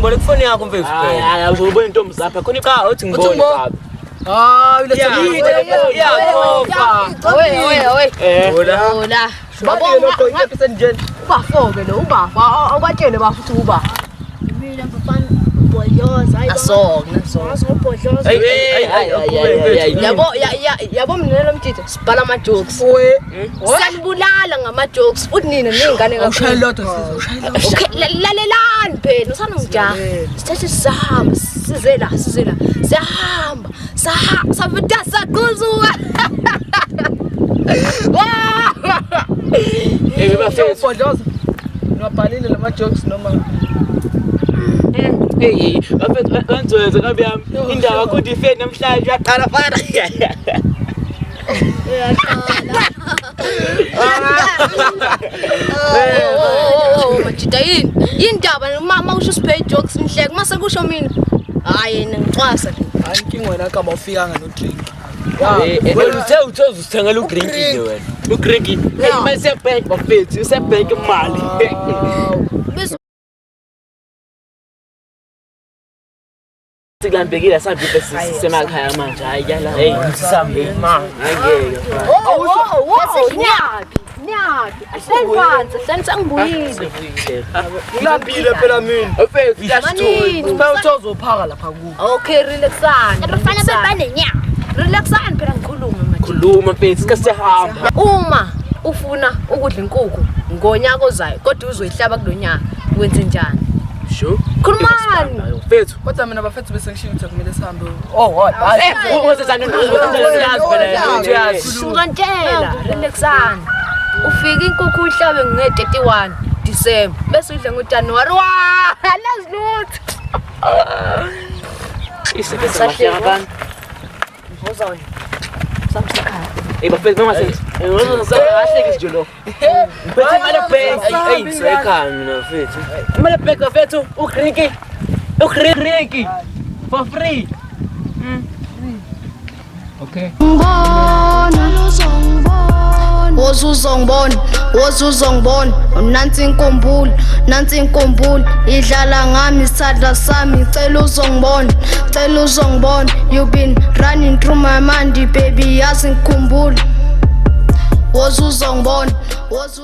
ngiboleka ifoni yakho mfethu. Hayi hayi, awuzobona intombi zapha khona. Cha, uthi uthi ngibone ngibone. baba. Hayi, Yeah. Iyakofa. Owe owe owe. Eh. Hola. Hola. Babo lokho ikepisi njeni. Ubafo-ke lo, ubafo. Awubatshele bafo ukuthi uba. Mina bafana ubhodloza. Hayi, Asoke, nasoke. Ngazi ngobhodloza. Hey, hey, hey, hey, hey. Yabo yabo mina lo mjitha sibhala ama jokes. We. Sanibulala ngama jokes futhi nina ningane Awushaya kakhulu. lodwa sizo, ushaya lodwa. Okay, lalelani phela usanongijaha. Sithathe sihamba size la size la. Siyahamba. Saha savuta saquzuka. Eh bafethu. Ubhodloza. Niwabhalile lama jokes noma? Hey hey, bafethu benzweze kabi yami. Indaba kuthi ife namhlanje uyaqala fana. Oh, majita yini? Yini ndaba uma usho siphe jokes nihleke mase kusho mina. Hayi yena ngicwasa nje. Hayi, inkinga wena kaba ufikanga no drink. Eh, eh, Wena uthe uzithengela udrink nje wena. Udrink. Hey, imali sebank bafethu, isebank imali. Bese Sikulambekile sambe sisemakhaya manje. Hayi yala. Hey, sisambe ma. Hayi ngeke. Oh, nyapi, nyapi. Ahlali phansi, ahlali sangibuyile. Sivuyile. Ngilambile phela mina. Bafethu, Manini. Phela uthe uzophaka lapha kubo. Okay, relaxani. Abafana bebanenyawo. Relaxani phela ngikhulume manje. Khuluma mfethu, sikasihamba. Uma ufuna ukudla inkukhu ngonyaka ozayo kodwa uzoyihlaba kulonyaka, wenze njani? Sure. Khulumani. Mfethu. Kodwa mina bafethu bese ngishiya ukuthi kumele sihambe. Oh, what? Hayi. Eh, wenzani uyazi phela, uyazi. Ngantshela, relaxani. Ufika inkukhu uyihlabe nge-31 December bese udla ngoJanuary. Wa, alazi lutho. Isebe samahleka abantu. Woza wena. Samsekhaya. Eh bafethu mama senze. Eh kahle nje lo. Ngiphethe imali ebhenki. Hey, sekhaya mina mfethu. Imali ebhenki bafethu, udrink. Udrink. For free. Okay. Ngibona Woza uzongibona, woza uzongibona, nansi inkumbulo, nansi inkumbulo, idlala ngami isandla sami, cela uzongibona, cela uzongibona, you've been running through my mind, baby, yazi ngikhumbula. Woza uzongibona, woza.